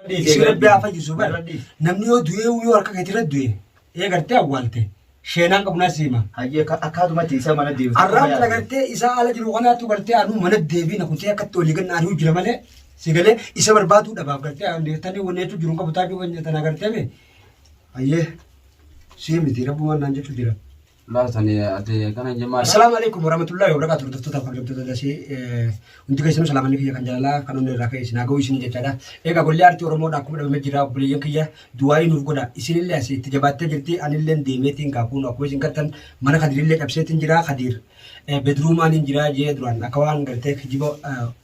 Isin rabbi haa fayyisu bara. Namni yoo du'ee yoo harka keetirra du'e ee gartee awwaalte sheenaan qabu naa siima. Hayyee akkaatuma isa mana deebifte. Arraan tana gartee isaa ala jiru kanaatu gartee anuu mana deebii na kutee akkatti olii ganna ari'u jira malee si galee isa barbaaduu dhabaaf gartee tani wanneetu jiru hin qabu taajuu tana gartee mee hayyee sii miti rabbumaan naan jechuu jira. Laatani ati kana jemmaa. Assalaamu alaikum warahmatullahi wabarakatuh. Hordoftoota fi kabajamtoota dasee hundi keessanuu salaamanni kiyya kan jaalalaa kan onnee irraa ka'e isin haa ga'u isin jechaadha. Egaa golli aartii Oromoodha akkuma dhabamee jira obboleeyyan kiyya du'aayii nuuf godha. Isinillee asii itti jabaattee jirti anillee deemeetiin kaakuun akkuma isin gartan mana Kadirillee cabseetiin jira Kadir bedruumaan hin jira jee duraan akka waan gartee kijiba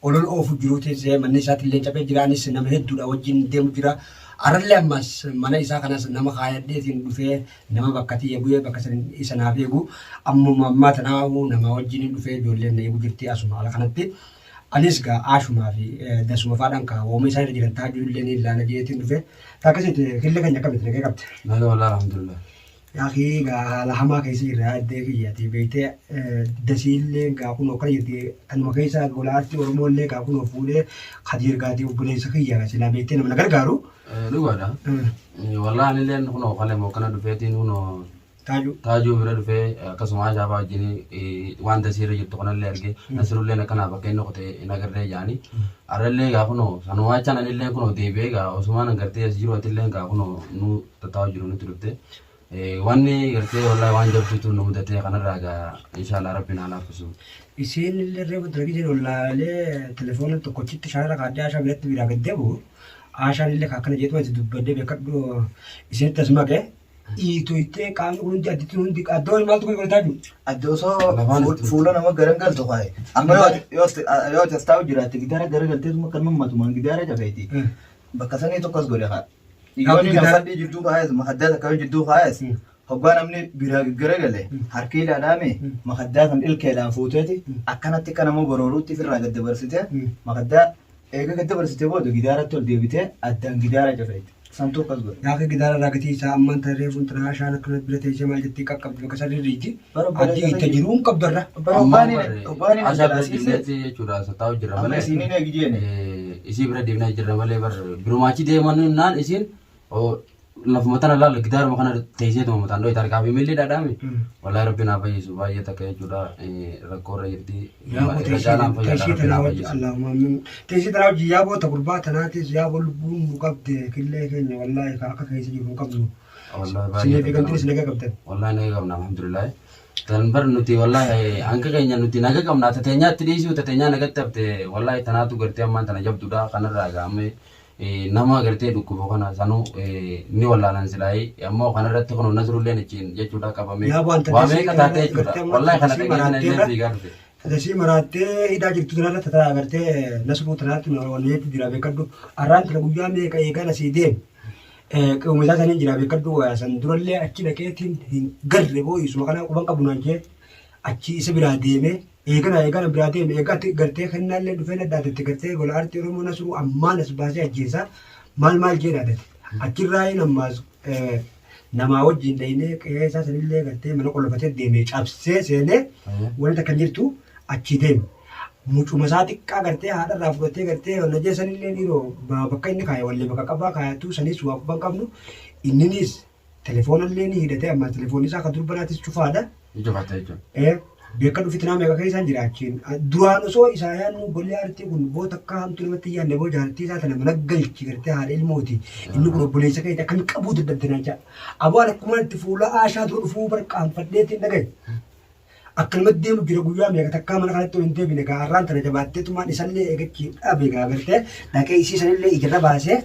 olol oofu jiruutiin see manni isaatillee cabee jira anis nama hedduudha wajjin deemu jira. Arallee ammas mana isaa kanas nama kaayadheetiin dhufee Nama bakka tiyya bu'ee bakka san isa naaf eegu ammuma ammaa tanaahu nama wajjin dhufee ijoolleen na eegu jirti asuma ala kanatti. Anis gaa Aashumaa fi Dasuma faadhaan kaa wooma isaan irra jiran taajuu illee ni ilaala jeetiin dhufe. Takkasitti killee keenya akkamitti nagee qabde? Naga wallah alhamdulillah. Yaakii gaa haala hamaa keessa jirra addee kiyyaati beektee dasiillee gaa kunoo akkana jirti kanuma keessa gola aartii Oromoo illee gaa kunoo fuudhee Kadiir gaatii obboleessa kiyya silaa beektee nama na gargaaru. Dhugaadha. Wallahi anilleen kunoo kalee moo kana dhufeetiin kunoo Taajuu. Taajuu bira dhufee akkasuma Ashaa fa'aa wajjin waan dasii irra jirtu kanallee argee Nasirulleen akkanaa bakka inni qote hin agarree jaanii arrallee gaa kunoo sanumaa jechaan anillee kunoo deebi'ee gaa osumaan gartee as jiru atillee gaa kunoo nu tattaa'u jiru nutti dhufte wanni gartee wallahi waan jabduutu nu mudatee kanarraa gaa inshaallah rabbiin haa laaffisu. Isiin illee reefu dalagii jedhu laalee telefoona tokkochitti shaarra kaadhee Ashaa biratti biraa gad deebi'u Aashaan illee akkana jeetu ati dubbadhee beekadhu isinitti as maqe iitoytee qaamni kun hundi addittiin hundi addoo maaltu kun godhataa jiru. Adde osoo Lafaan itti fuula nama garagaltu kaaye. Amma yoo ati as taa'u jiraatte gidaara garagalteetuma kan mammatumaan gidaara cafeeti. Bakka sanii tokkos godhe kaa. Yoo inni Gidaara- nafadhii jidduu kaayes makaddaa takka yoo jidduu kaayes hoggaa namni biraa garagale harki ilaalaame makaddaa san ilkeedhaan fuuteeti akkanatti akka nama borooruutti ofirraa gad dabarsite makaddaa Eega gad dabarsitee booda gidaaratti ol deebitee addaan gidaara cafeetti. Santuu akkas godhe. Gaafa gidaara irraa gatii isaa ammaan tan reefuun tana ashaan akkana bira teessee maal jettee qaqqabdi bakka isaa rirriiti. Bara bara Addii itti jiruu hin qabdu irra. Bara Ammaan obbaaniin barre obbaaniin Ashaa bira jalaa siisee deemneeti jechuudha as taa'u jirra amma malee. isiiniin eegi jeene. Isii bira deemnee jirra malee bar birumaachi deeman naan isiin Lafuma tana laal gidaaruma kana teesseetuma mataan dhoyte harkaa fi miilli dhadhaame. Wallahi rabbiin haa fayyisu baay'ee takka jechuudha rakkoo irra jirti. Yaaboo Irra teessee caalaan fayyaadha teessee rabbiin tanaa haa wajji fayyisu. Allahumma amiin. Teessee tanaa wajji yaaboo ta gurbaa tanaatis yaaboo lubbuun nu qabde killee keenya wallaahi ka akka keessa jiru hin qabnu. Wallahi baay'ee Sinii fi takka gantinis nama. nagaa qabdan. Wallahi naga qabna alhamdulillah. Tan bar nuti wallahi hanga keenya nuti naga qabna tateenyaatti dhiisuu tateenyaa nagatti hafte wallahi tanaatu gartee ammaan tana jabduudha kanarraa gaamee Nama gartee dhukkubu kana sanuu ni wallaalan silaayii ammoo kanarratti kun Nasrulleen achiin jechuudha qabamee Yaa waan waa meeqa taatee jechuudha gartee amma wallahi kana tasii dhageetiin maraattee illee irra fiigaa dhufe. tasii maraattee hidhaa jirtu tanarra tataa gartee nasruu tanaatti wanni jechuu jira beekadhu arraan tana guyyaa meeqa eegaan asii deem qe'uma isaa saniin jira beekadhu san durallee achi dhaqeetiin hin garre boo isuma kana quban qabu naan jee achi isa biraa deemee Eegana eegana biraa deeme eega ati gartee kennaallee dhufee na dhaadatte gartee gola aartii Oromoo Nasruu ammaan as baasee ajjeesaa maal maal jee dhaadate. Achirraa ammaas namaa wajjin dhaynee qe'ee isaa sanillee gartee mana qollofatee deeme cabsee seenee wanti takka hin jirtu achii deeme. Mucuma isaa xiqqaa gartee haadharraa fudhatee gartee wanna jee sanillee dhiiroo bakka inni kaaye wallee bakka qabaa kaayatuu sanis waa quban qabnu inninis Telefoonallee ni hidhatee ammaa telefoonni isaa kan durbanaatis cufaadha. Ni cufatte jechuudha. Ee beeka dhufi tinaa meeqa keessaan jira achiin. Duraan osoo isaa yaadnu golli aartii kun boo takka hamtuu namatti hin yaadne boo jaartii isaa tana mana galchi gartee haadha ilmooti. Inni kun obboleessa keeti akkami qabuu dadhabde naan jedha. Aboo ani akkuma itti fuula aashaa dura dhufuu bar qaanfadheetiin dhagaye. Akkanumatti deemu jira guyyaa meeqa takkaa mana kanatti ol hin deebine gaa har'aan tana jabaatteetumaan isallee eegachi dhabe gaa gartee dhaqee isii sanillee ijarra baasee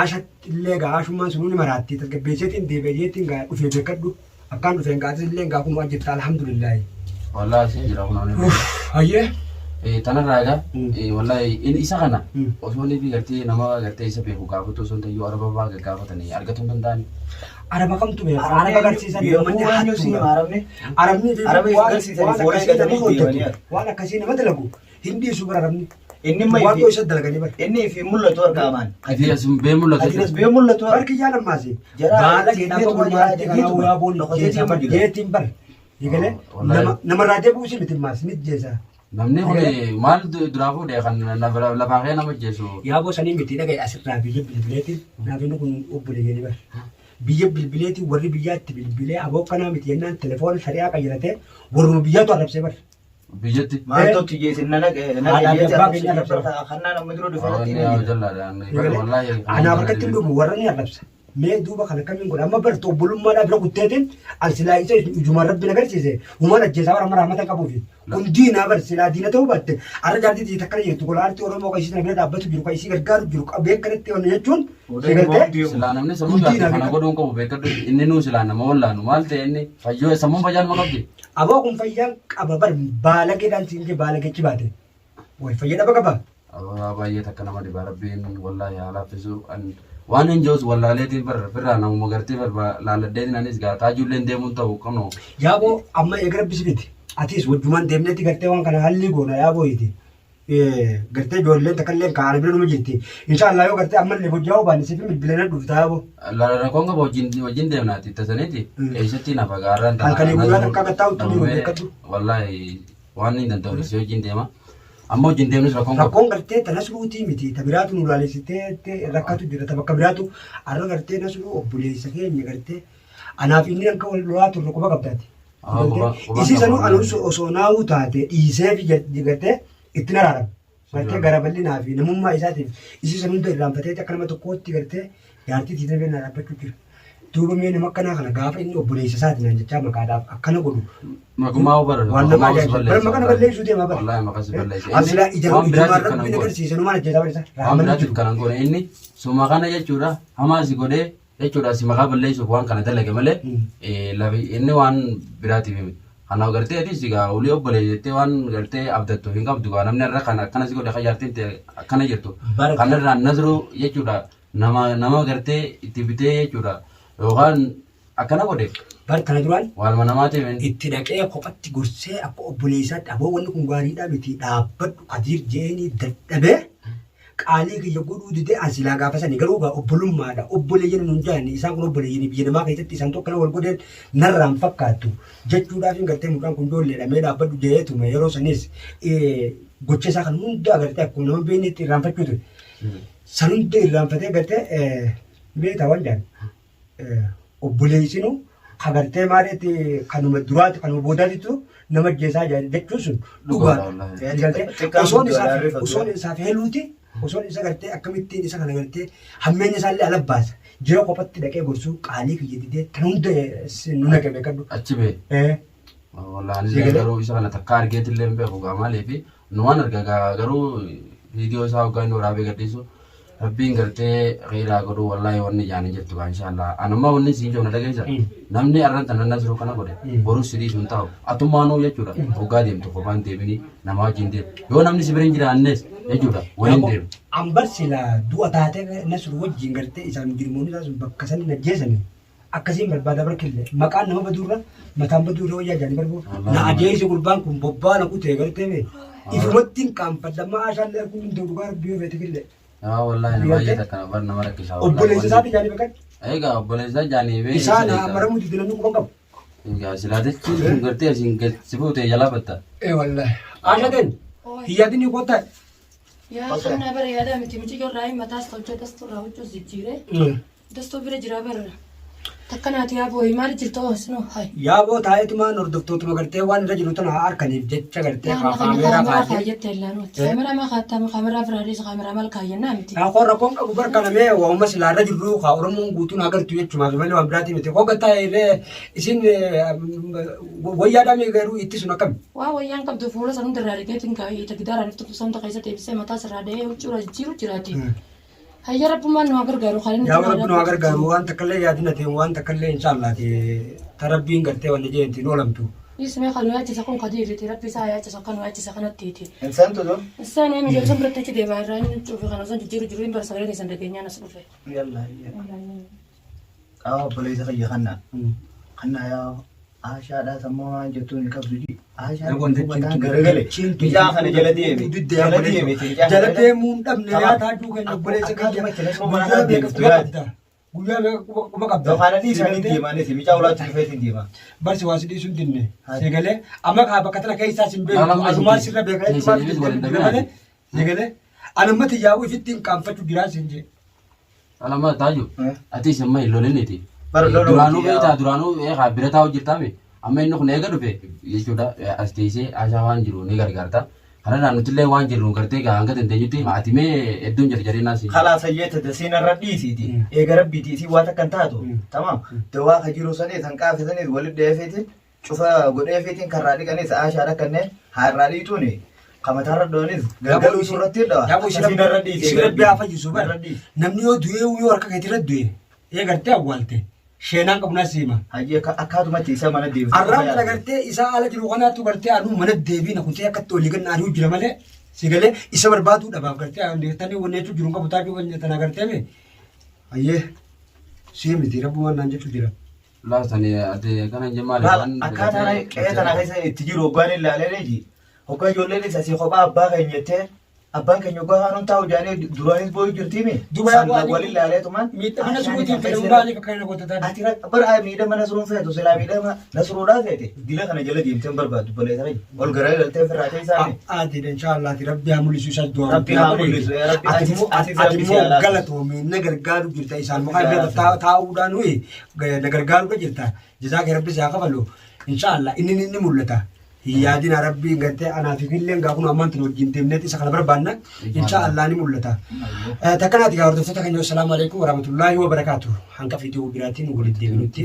aashatti illee gaa aashummaan sunuu ni maraatti tasgabbeesseetiin deebi'e jeettiin gaa dhufee beekadhu akkaan dhufeen gaa atis illee gaa kunuu ajjirta alhamdulillaahi. Wallaahi siin jira kunoo ni Hayyee. Tanarraa egaa wallaahi inni isa kana osoo inni gartee nama gartee isa beeku gaafatu osoo hin ta'in yoo araba fa'aa gagaafatanii argatuu hin danda'ani. Araba kamtu beeka? Araba agarsiisan Beekuu uummanni waan jiru hattuudha. arabni. Arabni fi Araba waan agarsiisanii waan foolii akkasii nama gatanii hojjetu deemanii. waan akkasii nama dalagu hin dhiisu bara arabni. Inni amma Waan ifi- isa dalaganii bara. Inni ifi mul'atu harka amaan. Ifii as bee mul'atu. Ati as bee mul'atu harka. Barki jaalammaasi. Jara Baala itti keedhaa hidheetuma gurmaatti jara kanaa hidheetuma. uraa boon Dhokatee jeesa deemu bar jira. jeetiin bar. Egalee Wallahi. namarraa deebi'uu si miti maas miti jeesa. Namni kun maal duraa fuudhee kan lafaa kee nama ajjeesu. Yaaboo sanii miti dhagaye asirraa biyya bilbileetiin naaf inni kun obboleeyyanii bar. Biyya bilbileetiin warri biyyaatti bilbilee aboo kanaa miti jennaan telefoona shari'aa qayyaratee warruma biyyaatu arrabsee bar. Biyyatti. Maaltu itti geessin na dhaqe na Haadhaa fi dhaqe abbaa keenya arrabsa. Kannaan amma dura dhufee natti Wanni himee jira. jallaadha. Wallaahi. Anaaf harkatti hin dhufu warra ni arrabsa. Mee duuba kana akkamiin godha amma bartu obbolummaadhaa bira kutteetiin an silaa isa ijumaan rabbi na agarsiise humaan ajjeesaa bara amma rahmata qabuufi. Kun diinaa bar silaa diina ta'uu baatte arra jaartii tiyya takkana jirtu gola aartii Oromoo kan isii sana bira dhaabbatu jiru kan isii gargaaru jiru qabee akkanatti wanna jechuun si galtee Silaa namni sammuu jaartii kana godhuun qabu beekadhu inni nuu silaa nama wallaanu maal ta'e inni fayyoo sammuun fayyaa nama qabdi. Aboo kun fayyaan qaba bar baalageedhaan siin jee baalagechi baate. Way fayya dhaba qaba. Ababaa baay'ee takka nama dhiba rabbiin wallaahi haa laaffisu. Waan hin jirus wallaaleetiin bar firraa namuma gartee bar laaladheetiin anis gaa taajuulleen deemuun ta'u kunoo. Yaaboo amma eega rabbi si fide atis wajjumaan deemneetti gartee waan kana hallii goona yaaboo iti. Gartee ijoolleen takka illee kaana bira numa jirti. Inshaallah yoo gartee ammallee hojjaa baanne siif bilbilee na dhufta yaaboo. Rakkoon qaba wajjin deemnaati tasaniiti. Eessatti nafa gaarraan Halkanii guyyaa takka akka taa'utti ni beekadhu. Wallaahi waan hin danda'u si wajjin deema. Amma wajjin deemnus rakkoon qaba. Rakkoon gartee ta nasruutii miti ta biraatu nu laalessitee rakkatu jira ta bakka biraatu arra gartee nasruu obboleessa keenya gartee anaaf inni akka wal lolaa turre quba qabdaati. Isii sanuu anu osoo naa'uu taate dhiisee fi gartee ittiin araarama. Gartee gara bal'inaa fi namummaa isaatiif isii san hunda irraanfatee akka nama tokkootti gartee jaartii tiitee bira dhaabbachuu jira. Duuba mee nama akkanaa kana gaafa inni obboleessa isaati naan jechaa maqaadhaaf akkana godhu. Maqummaa bara. Waan nama ajaa'ibsa. Bara maqaa balleessuu deema bara. Wallaahi maqaa si balleessa. Asila ija Waan ijumaan biraatiif kanan rabbiin godhe. agarsiise numaan ajjeesaa barisa. Waan Raamanni biraatiif jiru. kanan godhe inni suma kana jechuudha hamaa si godhee jechuudha si maqaa balleessuuf waan kana dalage malee lafi inni waan biraatiif miti. Kanaaf gartee atis egaa olii obbolee jettee waan gartee abdattu hin qabdu gaa namni irra kana akkana si godhe kan jaartiin ta'e akkana jirtu. Bara- Kanarraa nasruu jechuudha nama nama gartee itti bitee jechuudha yookaan akkana godhe Bar kana duraan waaluma namaatiif hin. itti dhaqee kophatti gorsee akka obboleessaatti aboo wanni kun gaariidha miti dhaabbadhu kadiir jeeni dadhabee qaalii kiyya godhuu didee an silaa gaafa sani garuu gaa obbolummaadha obboleeyyan nun jaanni isaan kun obboleeyyanii biyya namaa keessatti isaan tokko wal godheen narraan fakkaattu jechuudhaaf hin gartee mucaan kun ijoolleedha mee dhaabbadhu jeetume yeroo sanis gocha isaa kan hunda agartee akkuma nama beekne itti irraanfachuu ture. San hunda irraanfatee gartee beektaa waan jaan obboleessinu kagartee maaliitti kanuma duraati kanuma boodaatitu nama ajjeesaa jira jechuun sun dhugaadha. Wallaahi. Xiqqaan Osoon guddaadha, isaaf rifatu. osoon isaaf heeluuti osoon isa gartee akkamittiin isa kana gartee hammeenya isaallee ala baasa jira kophatti dhaqee gorsuu qaalii kiyya didee tan hunda nu naqe beekadhu. Achi bee. Wallaahi ani Sigalee? garuu isa kana takka argeetillee hin beeku gaa maaliif nu waan arga gaa garuu viidiyoo isaa hoggaa inni waraabee gadhiisu rabbiin gartee kheyraa godhuu wallaahi wanni jaanii jirtu gaa inshaallah anamma wanni siin jiru na dhageessa namni arran tana nasruu kana godhe borus si dhiisu hin taa'u atummaanuu jechuudha hoggaa deemtu kophaan deemini nama wajjin deemu yoo namni si bira hin jiraannes jechuudha waliin deemu. Ambar sila du'a taatee nasru wajjin gartee isaan mujrimoonni isaa sun bakka san ajjeesanii akkasiin barbaada barkille maqaan nama baduurra mataan baduurra wayyaa jaanii barbuu na ajeese gurbaan kun bobbaa na kutee gartee bee ifumatti hin qaanfadha amma aashaallee arguun hin ta'u dhugaa rabbii yoo feete kille Yaa wallaahi nama baay'ee takka bar nama rakkisaa wallaahi. obboleessa isaati jaanii bakka Egaa obboleessa jaanii bee. isaa na maramuu dide namni quban qabu. Egaa silaa jechuun kun gartee asiin gad si fuute jalaa batta. Ee wallaahi. Aashateen hiyyaadini kottaa. Yaa kana bara yaada miti mucayyoo irraa hin mataas tolchee dastuu irraa huccuus jijjiiree dastuu bira jira bara takka naati yaa booyi maali jirta oo sinoo hay. Yaaboo taa'eetumaan hordoftootuma gartee waan irra jiru tana harkaniif jecha gartee Yaa kana kaameeraa kaameraa kaatee. kaayyette illaanuuti. Kaameraa maa kaattaa kaameraa firaadis kaameraa maal kaayyannaa miti. Yaa koo rakkoon qabu bar kana mee waa'uma silaa irra jirru kaa Oromoon guutuun agartu jechumaaf malee waan biraatii miti. Koo gattaa irree isin wayyaadhaa mee garuu itti sun akkami? Waa wayyaan qabdu fuula san hunda irraa dhiqeetiin kaa'ee gidaaraan iftu hunda keessa deebisee mataa sirraa dha'ee huccuu irra jijjiiru jiraati. Hayya rabbummaan nu haa gargaaru kan inni Yaa rabbi nu haa gargaaru waan takka illee yaadina ta'e waan takka illee inshaallaati ta rabbiin gartee wanni jeenti oolamtu. Ismee kan nu yaachisa kun kadiiriti rabbi isaa yaachisa kan nu yaachisa kanattiiti. Insaan tutu. Isaan eemi ijoollee biratti achi deemaa irraa inni cuufi kan osoo jijjiiru jiru hin bara sagalee keessan dhageenyaan as dhufe. Yalla yalla. Qaama obboleessa kiyya kannaa. Kannaa yaa Aashaadhaa sammuu waan jettuun hin qabdu ji. Aashaan mataan garagale. Mucaa kana jala deeme. Jala deeme. Jala deemuun dhabne yaa taajuu keenya obboleessa kiyya. Guyyaa meeqa quba qabda? Guyyaa meeqa quba qabda. Yookaan dhiisanii deemaanis micaa ulaatti dhufeetiin deema. Barsi waa si dhiisuu hin dinne. Seegalee amma kaa bakka tana keessaa sin beeku. Asumaan sirra beekaa jechuun malee. Seegalee anumma tiyyaa'uu ifitti hin qaanfachuu jiraa sin jee. Alama taaju atis amma hin loliniti. Bara loluu Duraanuu miti yaa. beektaa duraanuu eegaa bira taa'u jirtaami. Amma inni kun eega dhufe jechuudha as teessee haasaa waan jiru ni gargaarta. Kanarraa nutillee waan jirru gartee gaa hanga dandeenyutti ati mee hedduun jarjarinaa si. Kalaas hayyeetta dasiin irra dhiisiiti. Eega rabbiiti isii waa takka hin taatu. Tamaam. Dawaa ka jiru saniis hanqaafe saniis walitti dheefeetiin cufa godheefiitiin karraa dhiqaniis aashaa rakkannee haarraa dhiituuni kamataarra dhoonis galgaluu irratti dhawa. Yaaboo Dasiin irra dhiisi. isi rabbi haa fayyisu bara. Irra dhiisi. Namni yoo du'ee yoo harka keetirra du'e ee gartee awwaalte sheenaan qabu nas hima. Hayyee akkaatumatti isa mana deebisee. Arraan kana gartee isaa ala jiru kanaatu gartee anuu mana deebiin kutee akkatti olii ganna ari'u jira malee si galee isa barbaaduu dhabaaf gartee tanii wanni jechuu jiru hin qabu taajuu kan tana gartee mee hayyee sii miti rabbumaan naan jechuu jira. Laasani ati kana hin maali? Maal akkaataan qe'ee tana keessa itti jiru hoggaan ilaalee leenji. Hoggaa ijoolleen asii kophaa abbaa keenya jettee abbaan keenya hoggaa kaanuun taa'u jaanii duraanis boo'u jirtiimi. Duba San yaa waliin ilaaleetumaan. Miidhama nasruutiin fedhamu maaliif akkana goota taate? Ati bara miidhama nasruun feetu silaa miidhama nasruudhaa feete dila kana jala deemtee hin barbaaddu baleessa ol gara galtee ofirraa teessaami. Ati inshallah ati rabbi haa mul'isu isaas du'aa. Rabbi haa mul'isu, yaa Rabbi, Ati immoo atis ati Rabbi si immoo haa laafisu. galatoomi na gargaaru jirta isaan Rabbi maqaa si haa irra laafisu. taa'uudhaan nuyi na gargaaru jirta. Jazaa kee rabbi si haa kafalu. Inshallah inni ni mul'ata. Hin yaadina rabbiin gartee anaa fi illee gaa kun ammaan tun wajjin deemneet isa kana barbaanna. Inshallah ni mul'ata. Takkanaati gaa hordoftoota keenya assalaamu alaikum warahmatullaahi wabarakaatu. Hanga viidiyoo biraatiin walitti deebinutti.